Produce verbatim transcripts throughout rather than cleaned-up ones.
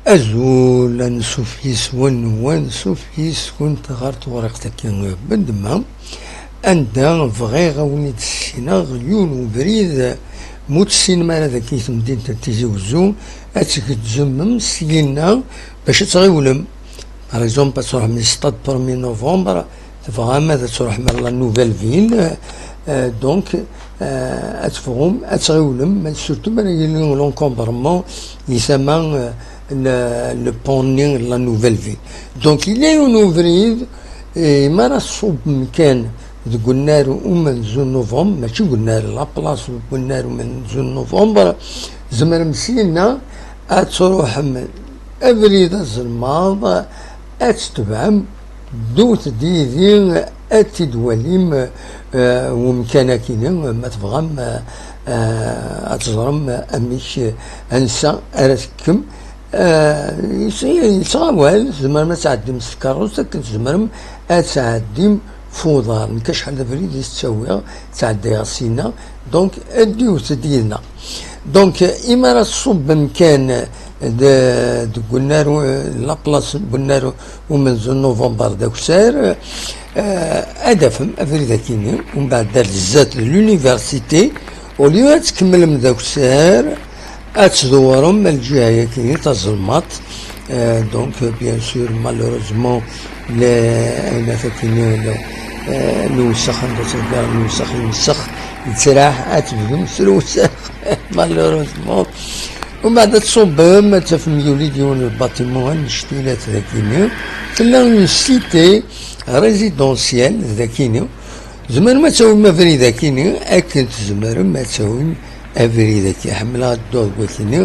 Azul, ansuf yis-wen, wansuf yis-kunt ɣer tewriqt-agi n weltma, anda bɣiɣ a wen-id-ssineɣ yiwen ubrid, ma ur tessinem ara dagi i temdint n Tizi Wezzu, ad tgezzmem syenna bac ad tɣiwlem. Par exemple, ad truḥem le stade premier novembre, tebɣam ad truḥem ɣer la nouvelle ville, euh, donc, euh, ad tebɣum ad tɣiwlem, surtout ma yella l'encombrement di tama, euh, le, le pont-nni n la nouvelle ville. Donc, yella yiwen ubrid, eh, mi ara tṣubbem kan deg unnar umenzu n novembre, mačči deg unnar, la place deg unnar umenzu n novembre, tzemrem syenna ad truḥem abrid azelmaḍ, ad tetebɛem, ddumt-d yid-i ad t-id-walim, eh, umkan-akini, ma tebɣam, eh, eh, ad teẓrem amek, eh, ansa ara tekkem. Eh, yettɣawal, tzemrem ad tɛeddim s tkeṛṛust, akken tzemrem ad tɛeddim f uḍar. Nekk acḥal d abrid i s-ttawiɣ, ttɛeddayeɣ syenna, donc ddumt-d yid-neɣ. Donc, imi ara tṣubbem kan de-, deg unnar, la place n unnar umenzu n novembre d akessar, eh, ad tafem abrid-akini, umbeɛd ar zdat de l'université, au lieu ad tkemmlem d akessar, ad tdewrem lǧiha-yakini tazelmaḍt. Eh, donc, bien sûr, malheureusement, le, ayen akini, le, eh, lewsex, anda ttrebbiɣ lewsex, yemsex, yettraḥ, ad tebdum s lewsex. Malheureusement. Umbeɛd ad tṣubbem, ad tafem yuli-d yiwen lbatimu annect-ilat dagini. Tella une cité résidentielle dagini. Tzemrem ad tawim abrid akini, akken tzemrem ad tawim abrid-agi. Ḥemmleɣ ad dduɣ deg wakini,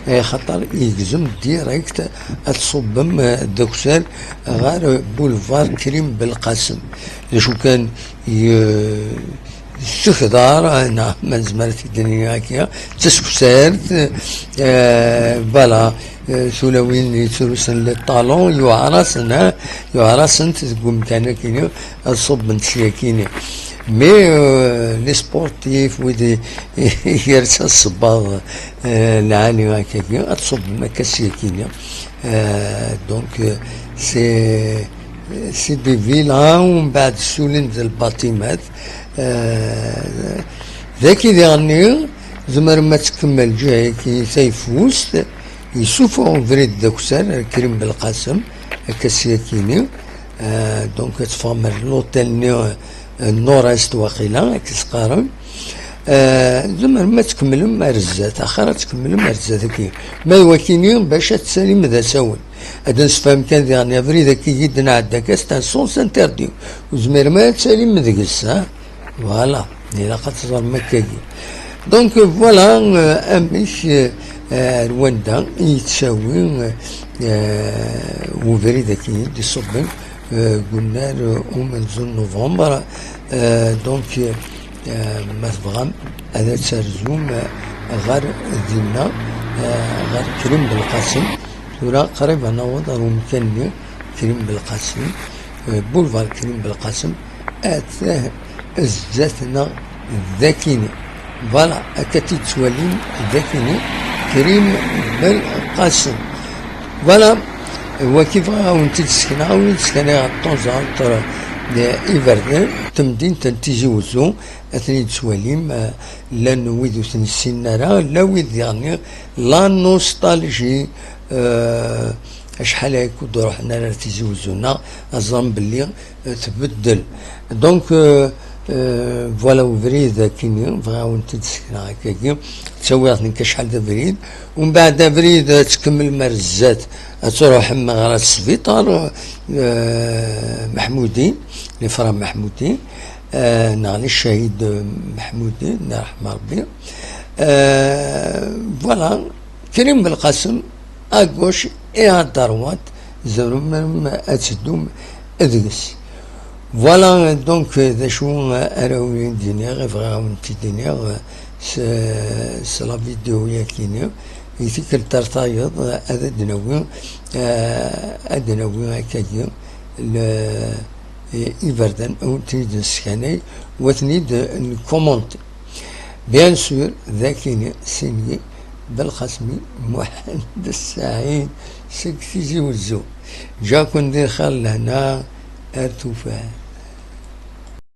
axaṭer yegzem direct ad tṣubbem, eh, d akessar ɣer boulevard Krim Belqasem. D acu kan, y-, s ukedar, eh, neɣ ma nezmer ad t-id-nini akka, d taseksart, eh, voilà, eh, tulawin yettrusen les talons, yuɛer-asen, eh, yuɛer-asent deg umkan-akini, ad ṣubbent syakini. Mais, euh, les sportifs, wid i, i yersa ṣṣebbaḍ, euh, lɛali akkagi, ad ṣubben akka syakini. Euh, donc, euh, c'est, c'est des villas, umbeɛd ssulin d lbatimat. Euh, daki diɣenni, tzemrem ad tkemmel lǧiha-yaki tayeffust, yessufuɣ ubrid d akessar, Krim Belqasem, akka syakini. Euh, donc, ad teffɣem ar l'hôtel-nni, euh, Nord-Est waqila, akka s-qqaren. Euh, tzemrem ad tkemmlem ar zdat, axir ad tkemmlem ar zdat-agi. Ma d wakini, bac ad tessalim d asawen. Ad nessefhem kan diɣen, abrid-agi i d-nɛedda akka, c'est un sens interdit. Ur tezmirem ara ad tessalim deg-s, ha? Voilà, ilaq ad teẓrem akkagi. Donc, voilà, euh, amek, euh, ar wanda i yettawi, euh, ubrid-agi i d-iṣubben, euh, deg unnar, euh, umenzu n novembre. Euh, donc, euh, ma tebɣam ad terzum, euh, ɣer dinna, euh, ɣer Krim Belqasem. Tura qrib ad naweḍ ɣer umkan-nni, Krim Belqasem, euh, boulevard Krim Belqasem. Atah zdat-neɣ dakini. Voilà, akka t-id-ttwalim dakini, Krim Belqasem. Voilà, waki bɣiɣ ad wen-t-id-sekneɣ, ad wen-id-sekneɣ de temps en temps, euh, iberdan, temdint n Tizi Wezzu, ad ten-id-twalim, euh, llan wid ur ten-ssinen ara, llan wid diɣen, la nostalgie, euh, acḥal ay kud ruḥen ara ar Tizi Wezzu, neɣ ad ẓren belli tbeddel. Donc, euh, euh, voilà, ubrid akini, bɣiɣ ad wen-t-id-sekneɣ akkagi. Ttawiɣ-t nekk acḥal d abrid. Umbeɛd abrid, ad tkemmlem ar zdat, ad truḥem ɣer sbiṭar, euh, Meḥmudi, les frères Meḥmudi, euh, neɣ les Chahid Meḥmudi, neɣ Rebbi. Euh, voilà, Krim Belqasem, à gauche et à droite, tzemrem ad teddum deg-s. Voilà, donc, d acu ara wen-d-iniɣ, bɣiɣ ad wen-t-id-iniɣ s, s la vidéo-yakini. I tikkelt ar tayeḍ, ad d-nawi, ad d-nawi akkagi, le, iberdan, ad wen-ten-id-neskanay, u ad ten-id-nkumunti. Bien sûr, dakini, sini, Belqasmi Muḥend Ssaɛid seg Tizi Wezzu. Ǧǧa-ken di lxir lehna ar tufat.